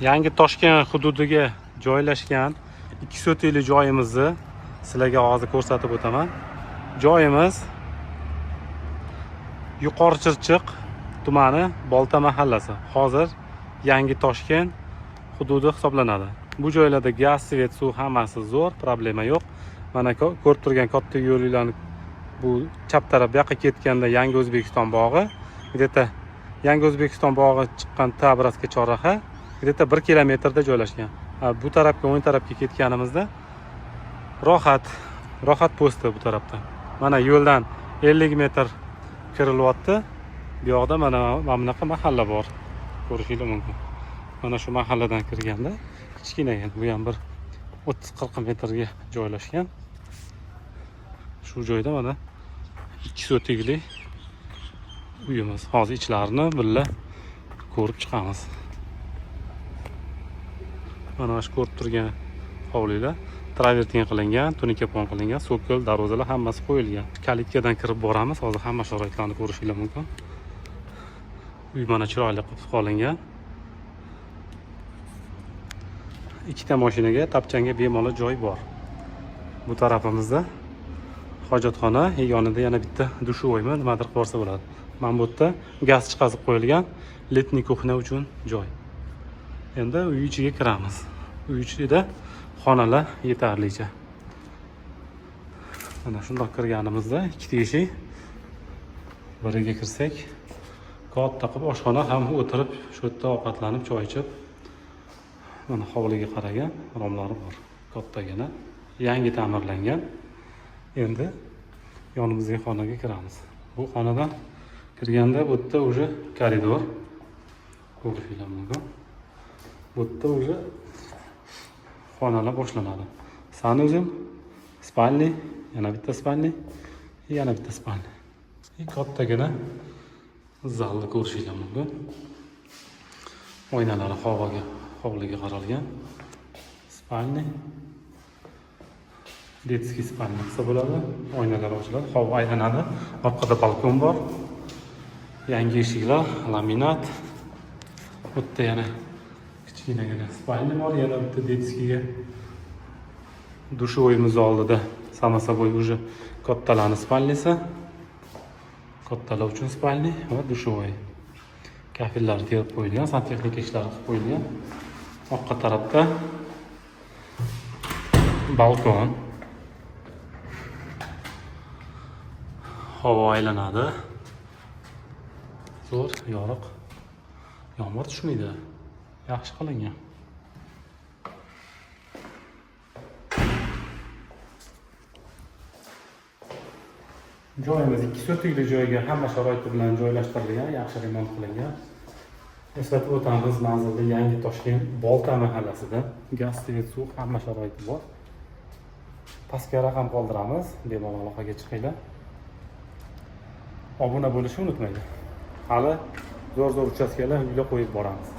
Yangi Toshkent hududiga joylashgan 2 sotixli joyimizni sizlarga hozir ko'rsatib o'taman. Joyimiz Yuqori Chirchiq tumani, Bolta mahallasi. Hozir Yangi Toshkent hududi hisoblanadi. Bu joylarda gaz, svet, suv hammasi zo'r, problema yo'q. Mana ko'rib turgan katta yo'llarni bu chap taraf bu yoqqa ketganda Yangi O'zbekiston bog'i, где-то Yangi O'zbekiston bog'i chiqqan Tabraska chorraha где-то 1 kilometrda joylashgan. Bu tarafga, o'ng tarafga ketganimizda Rohat posti bu tarafda. Mana yo'ldan 50 metr kirilyapti. Bu yoqda mana bunaqa mahalla bor. Ko'rishingiz mumkin. Mana shu mahalladan kirganda kichkinagina, bu ham bir 30-40 metrga joylashgan. Shu joyda mana 2 sotixli uyimiz. Hozir ichlarini birga ko'rib chiqamiz. Mana shu ko'rib turgan hovlilar travertin qilingan, tunikapon qilingan, sokol, darvozalar hammasi qo'yilgan. Калитка dan kirib boramiz. Hozir hamma sharoitlarni ko'rishingiz mumkin. Uy mana chiroyli qilib qolingan. Ikkita mashinaga, tapchanga bemalol joy bor. Bu tarafimizda hojatxona, yonida yana bitta душевой mi nimadir qilib borsa bo'ladi. Mana bu yerda gaz chiqazib qo'yilgan, летний кухня uchun joy. Endi uy ichiga kiramiz. Uy ichida xonalar yetarlicha. Mana shundoq kirganimizda ikkita eshik, biriga kirsak katta qilib oshxona, ham o'tirib shu yerda ovqatlanib, choy ichib, mana hovliga qaragan romlari bor. Kattagina, yangi ta'mirlangan. Endi yonimizdagi xonaga kiramiz. Bu xonadan kirganda bu yerda уже koridor ko'rishinglar mumkin. Bu yerda уже xonalar boshlanadi. Санузел, спальный, yana bitta спальный, yana bitta спальный. И kattagina zalni ko'rishinglar mumkin. Oynalari havoga, hovliga qaralgan. Спальный. Детский спальный qilsa bo'ladi. Oynalar ochiladi, havo aylanadi. Orqada balkon bor. Yangi eshiklar, laminat. Bu yerda yana kichkinagina спальный bor, yana bitta детский ga. Душевой imiz oldida, само собой, уже kattalarni спальный si. Kattalar uchun спальный va душевой. Kafellar terib qo'yilgan, santexnika ishlari qilib qo'yilgan. Orqa tarafda balkon. Havo aylanadi. Zo'r, yorug'. Yomg'ir tushmaydi. Yaxshi qilingan. Joyimiz 2 sotixli joyga hamma sharoiti bilan joylashtirilgan, yaxshi remont qilingan. Eslatib o'tamiz, manzilda Yangi Toshkent Bolta mahallasida gaz, svet, suv hamma sharoiti bor. Pastga raqam qoldiramiz, bemalol aloqaga chiqinglar. Obuna bo'lishni unutmanglar. Hali zo'r-zo'r uchastkalar, uylar qo'yib boramiz.